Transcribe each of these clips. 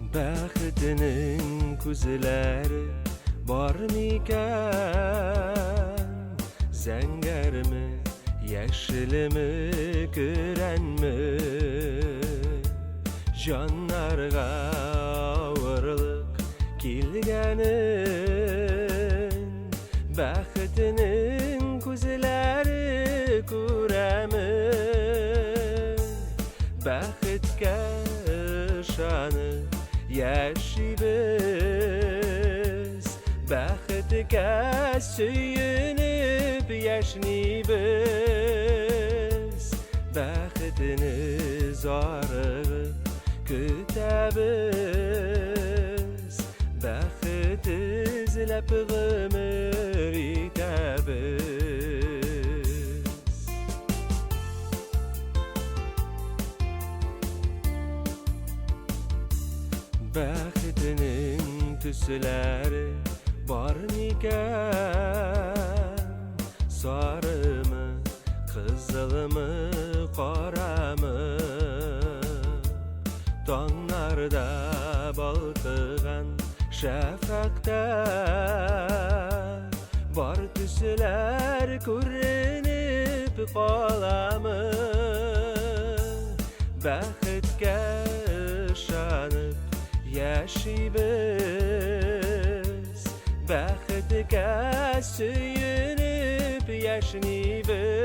Бәхетенең күзләре бар микән? Зәңгәрме, яшелме, көрәнме? Җаннарга авырлык килгәнен Бәхетенең күзләре күрәме? Бәхеткә ышанып яшибез, Бәхеткә сөенеп яшнибез, Бәхетне зарыгып көтәбез, Бәхет эзләп гомер итәбез. Бәхетенең төсләре бар микән? Сарымы, кызылмы, карамы? Таңнарда балкыган шәфәкътә бар төсләр күренеп каламы? Бәхеткә ышанып яшибез, Бәхеткә сөенеп яшнибез,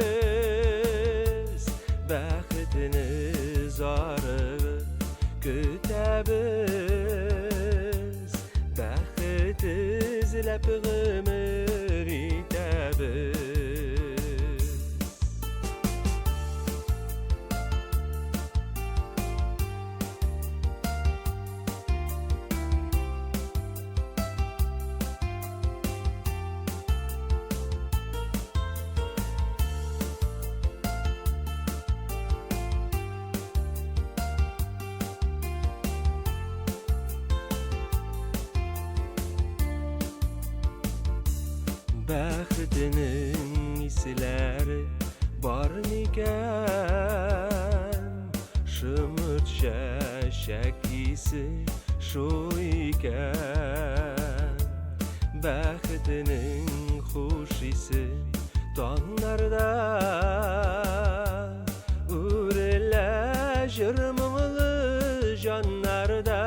Бәхетне зарыгып көтәбез, Бәхет эзләп гомер итәбез. Бәхетенең исләре бар микән? Шомырт чәчәк исе шул икән. Бәхетенең хуш исе таңнарда үрелә җыр моңлы җаннарда.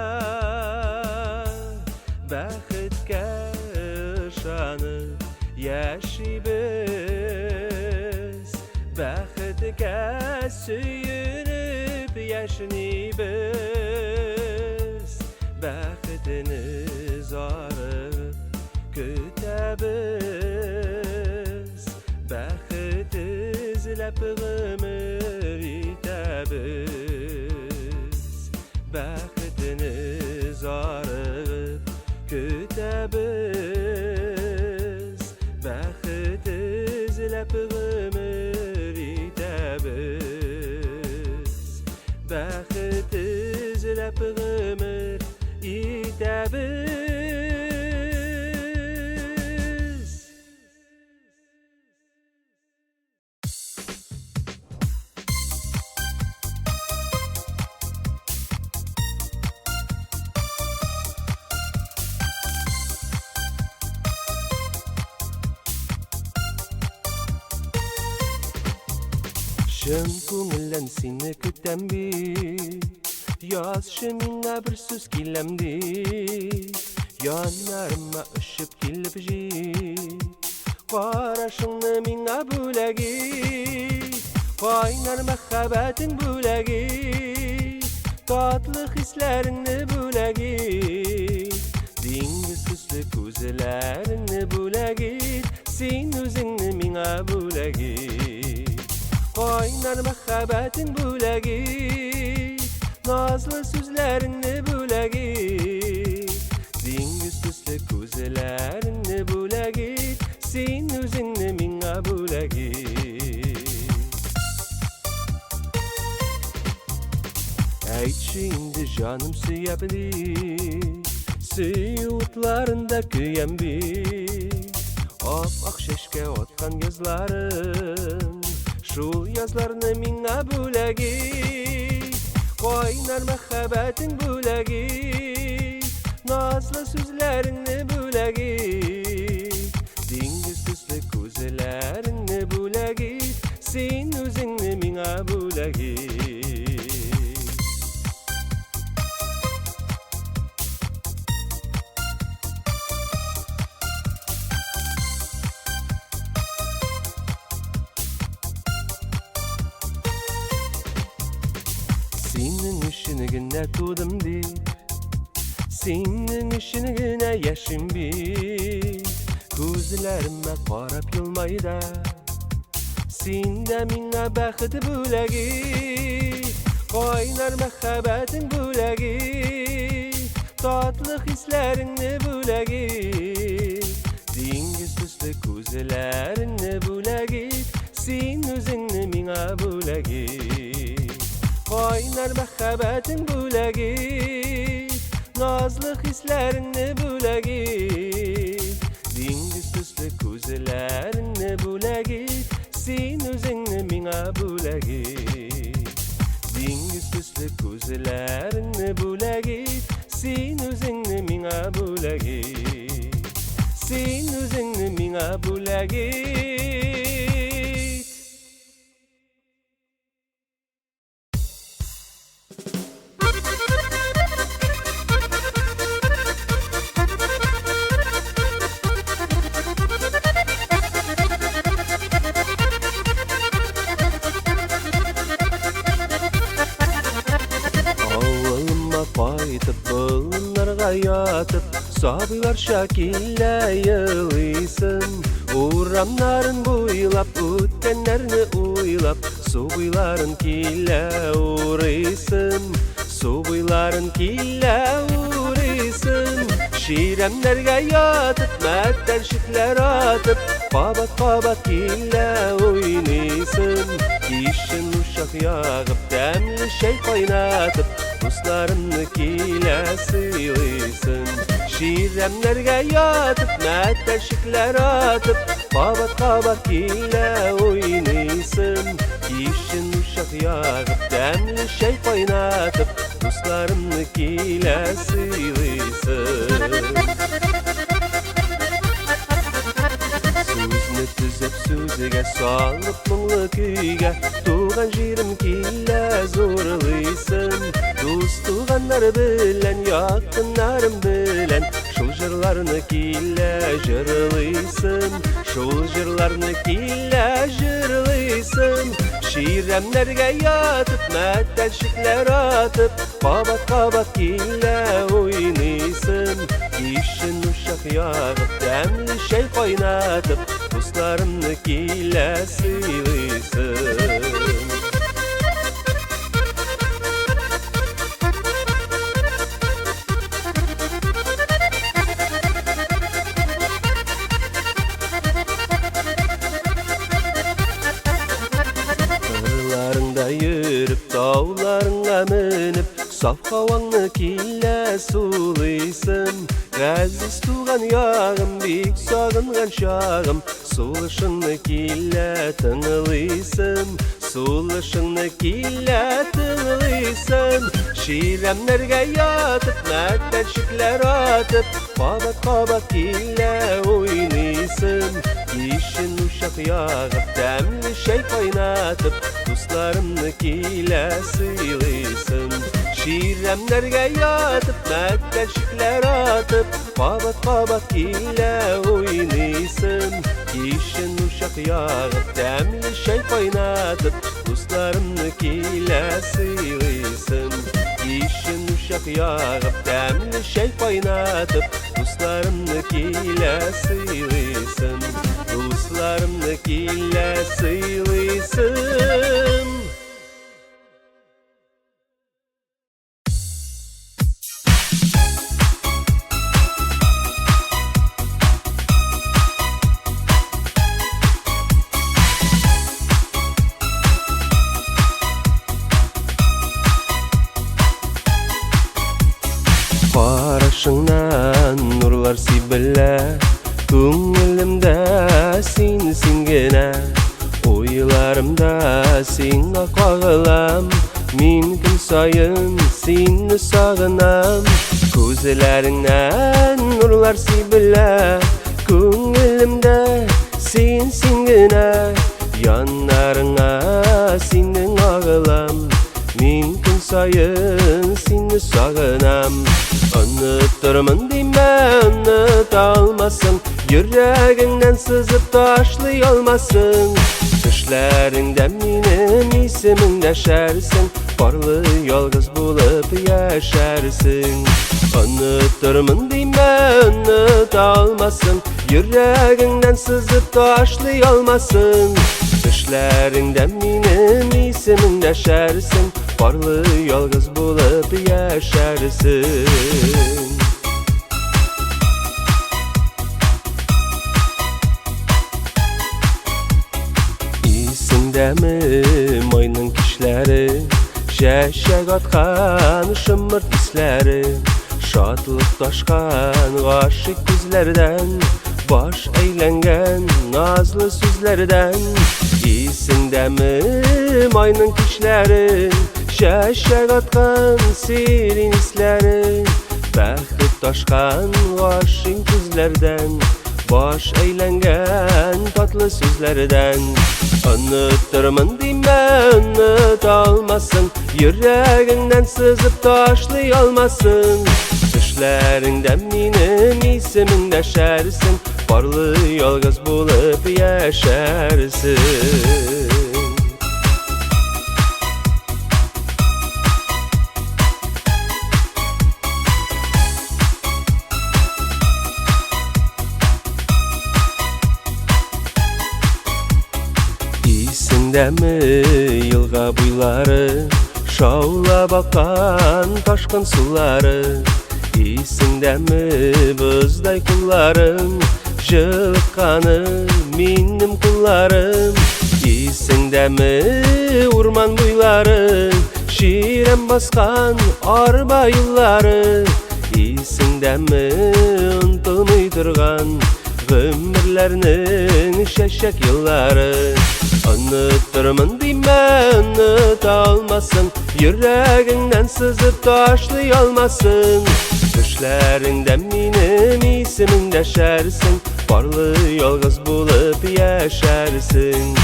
Бәхеткә ышанып яшибез, Бәхеткә сөенеп яшнибез, Бәхетне зарыгып көтәбез, Бәхет эзләп гомер итәбез, Бәхетне зарыгып көтәбез, Бәхет эзләп гомер итәбез, Бәхет эзләп гомер итәбез. Чын күңелдән сине көтәм бит, Язчы миңа бер сүз киләм дип, Яннарыма очып килеп җит. Карашыңны миңа бүләк ит, Кайнар мәхәббәтең бүләк ит, Татлы хисләреңне бүләк ит. Диңгез төсле күзләреңне бүләк ит, Син үзеңне миңа бүләк ит. Кайнар мәхәббәтең бүләк ит, Назлы сүзләреңне бүләк ит. Диңгез төсле күзләреңне бүләк ит, Син үзеңне миңа бүләк ит. Әйтче инде җаным сөя бит, Сөю утларында көям бит. Ап-ак чәчкә аткан язларын, Шул язларны миңа бүләк ит. Кайнар мәхәббәтең бүләк ит, назлы сүзләреңне бүләк ит. Диңгез төсле күзләреңне бүләк ит, син үзеңне миңа бүләк ит. Синең өчен генә тудым дип, синең өчен генә яшим бит. Күзләремә карап елмай да, син дә миңа бәхет бүләк ит. Кайнар мәхәббәтең бүләк ит, татлы хисләреңне бүләк ит. Диңгез төсле күзләреңне бүләк ит, син үзеңне миңа бүләк ит. Кайнар мәхәббәтең бүләк ит, назлы хисләреңне бүләк ит. Диңгез төсле күзләреңне бүләк ит, син үзеңне миңа бүләк ит. Диңгез төсле күзләреңне бүләк ит, син үзеңне миңа бүләк ит. Син үзеңне миңа бүләк ит. Авылыма кайтып, болыннарга ятып, сабыйларча килә елыйсым. Урамнарын буйлап, үткәннәрне уйлап, су буйларын килә урыйсым. Су буйларын килә урыйсым. Чирәмнәргә ятып, мәтәлчекләр атып, кабат-кабат килә уйныйсым. Кичен учак ягып, тәмле чәй кайнатып, дусларымны килә сыйлыйсым. Чирәмнәргә ятып, мәтәлчекләр атып, кабат-кабат килә уйныйсым. Кичен учак ягып, тәмле чәй кайнатып, дусларымны килә сыйлыйсым. Сүзне төзеп сүзгә салып моңлы көйгә, туган җирем килә зурлыйсым. Дус туганнар белән, якыннарым белән, шул җырларны килә җырлыйсым. Шул җырларны килә җырлыйсым. Чирәмнәргә ятып, мәтәлчекләр атып, кабат-кабат килә уйныйсым. Кичен учак ягып, тәмле чәй кайнатып, дусларымны килә сыйлыйсым. Кырларыңда йөреп, тауларыңа менеп, саф һаваңны килә сулыйсым. Газиз туган ягым, бик сагынган чагым, сулышыңны килә тыңлыйсым. Сулышыңны килә тыңлыйсым. Чирәмнәргә ятып, мәтәлчекләр атып, кабат-кабат килә уйныйсым. Кичен учак ягып, тәмле чәй кайнатып, дусларымны килә сыйлыйсым. Чирәмнәргә ятып, мәтәлчекләр атып, кабат-кабат килә уйныйсым. Кичен учак ягып, тәмле чәй кайнатып, дусларымны килә сыйлыйсым. Кичен учак ягып, тәмле чәй кайнатып, дусларымны килә сыйлыйсым. Дусларымны килә сыйлыйсым. Карашыңнан нурлар сибелә, күңелемдә син, син генә. Уйларымда сиңа кагылам, Мин көн саен сине сагынам. Күзләреңнән нурлар сибелә, күңелемдә син, син генә. Яннарыңа синең агылам, мин көн саен сине сагынам. Онытырмын димә, оныта алмассың, йөрәгеңнән сызып ташлый алмассың. Төшләреңдә минем исемем дәшәрсең, парлы ялгыз булып яшәрсең. Онытырмын димә, оныта алмассың, йөрәгеңнән сызып ташлый алмассың. Төшләреңдә минем исемем дәшәрсең, парлы ялгыз булып яшәрсең. Исеңдәме майның кичләре, чәчәк аткан шомырт исләре, шатлык ташкан гашыйк күзләрдән, баш әйләнгән назлы сүзләрдән. Исеңдәме майның кичләре, чәчәк аткан сирин исләре, бәхет ташкан гашыйк күзләрдән, баш әйләнгән татлы сүзләрдән. Онытырмын димә, оныта алмассың, йөрәгеңнән сызып ташлый алмассың. Төшләреңдә минем исемем дәшәрсең, парлы ялгыз булып яшәрсең. Исеңдәме елга буйлары, шаулап аккан ташкын сулары? Исеңдәме боздай кулларың, җылытканы минем кулларым? Исеңдәме урман буйлары, чирәм баскан арба юллары? Исеңдәме онытылмый торган гомерләрнең чәчәк еллары? Онытырмын димә, оныта алмассың, йөрәгеңнән сызып ташлый алмассың. Төшләреңдә минем исемем дәшәрсең, парлы ялгыз булып яшәрсең.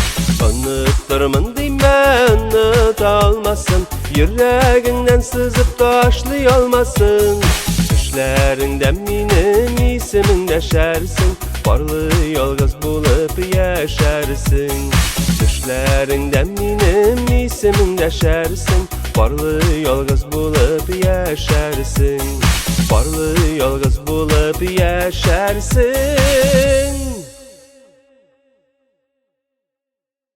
Онытырмын димә, оныта алмассың, йөрәгеңнән сызып ташлый алмассың. Төшләреңдә минем исемем дәшәрсең, парлы ялгыз булып яшәрсең. Төшләреңдә минем исемем дәшәрсең, парлы ялгыз булып яшәрсең. Парлы ялгыз булып яшәрсең.